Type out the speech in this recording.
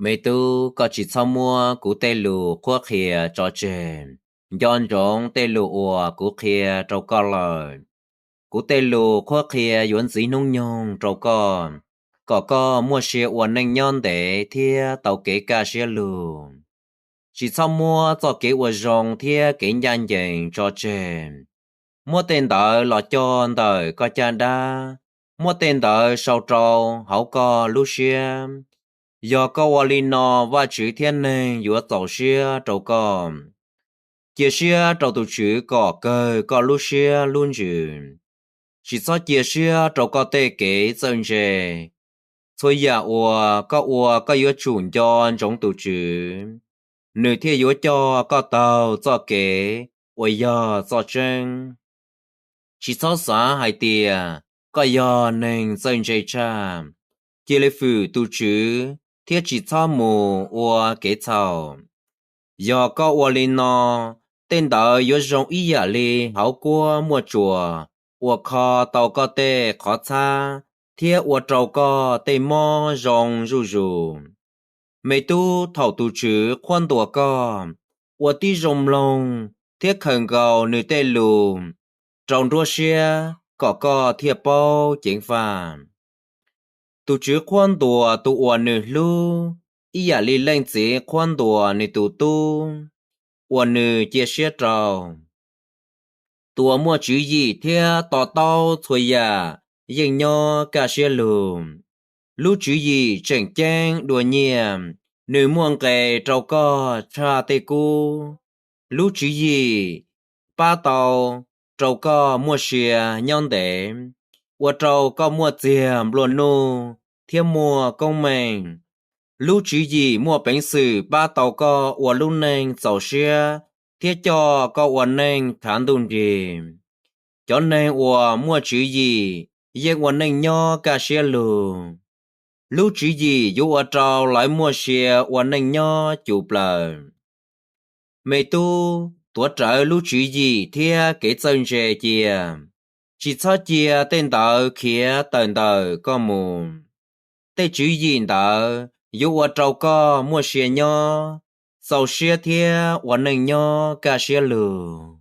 Me tub, koj tsis txhob muab kuv tej lus qhuab qhia tso tseg. Nco ntsoov tej lus uas kuv qhia rau koj lawm. Kuv tej lus qhuab qhia yuav ntxiv hnub nyoog rau koj, kom koj muaj sia ua neej nyob ntev thiab tau kev kaj siab lug. Tsis txhob muab txoj kev ua zoo thiab kev ncaj ncees tso tseg. Muab tej ntawd los coj ntawm koj caj dab, muab tej ntawd sau rau hauv koj lub siab. Yog koj ua li no, Vajtswv thiab neeg yuav txaus siab rau koj. Cia siab rau tus Tswv kom kawg koj lub siab lub ntsws. Tsis txhob cia siab rau koj tej kev txawj ntse. Txhua yam uas koj ua, koj yuav tsum nco ntsoov tus Tswv, nws thiaj yuav coj koj taug txoj kev uas yog txoj tseeb. Tsis txhob xav hais tias koj yog neeg txawj ntse tshaj. Cia li fwm tus Tswv thiab tsis txhob mus ua kev txhaum. Yog koj ua li no, tej ntawd yuav zoo ib yam li hauv kuab muaj tsuas uas kho tau koj tej qhov txhab thiab ua rau koj tej mob zoo zuj zus. Me tub, thaum tus Tswv qhuab ntuas koj, ua tib zoo mloog thiab khaws nkaus nws tej lus rau nruab siab kom koj thiaj paub ceev faj. Tus Tswv qhuab ntuas tus uas nws hlub, ib yam li leej txiv qhuab ntuas nws tus tub uas nws cia siab rau. Tus uas muaj tswv yim thiab to taub txhua yam yeej nyob kaj siab lug. Lub tswv yim tseem ceeb dua nyiaj, nws muaj nqes rau koj tshaj tej kub. Lub tswv yim pab tau rau koj muaj sia nyob ntev, ua rau koj muaj txiag nplua nuj thiab muaj koob meej. Lub tswv yim muaj peev xwm pab tau koj ua lub neej txaus siab thiab coj koj ua neej khav ntuj nrig. Cov neeg uas muaj tswv yim yeej ua neej nyob kaj siab lug. Lub tswv yim yuav ua rau lawv muaj sia ua neej nyob cuj plaws. Me tub, tuav rawv lub tswv yim thiab kev txawj ntse cia, tsis txhob cia tej ntawd khiav tawm ntawm koj mus. Tej tswv yim ntawd yuav ua rau koj muaj sia nyob, txaus siab thiab ua neej nyob kaj siab lug.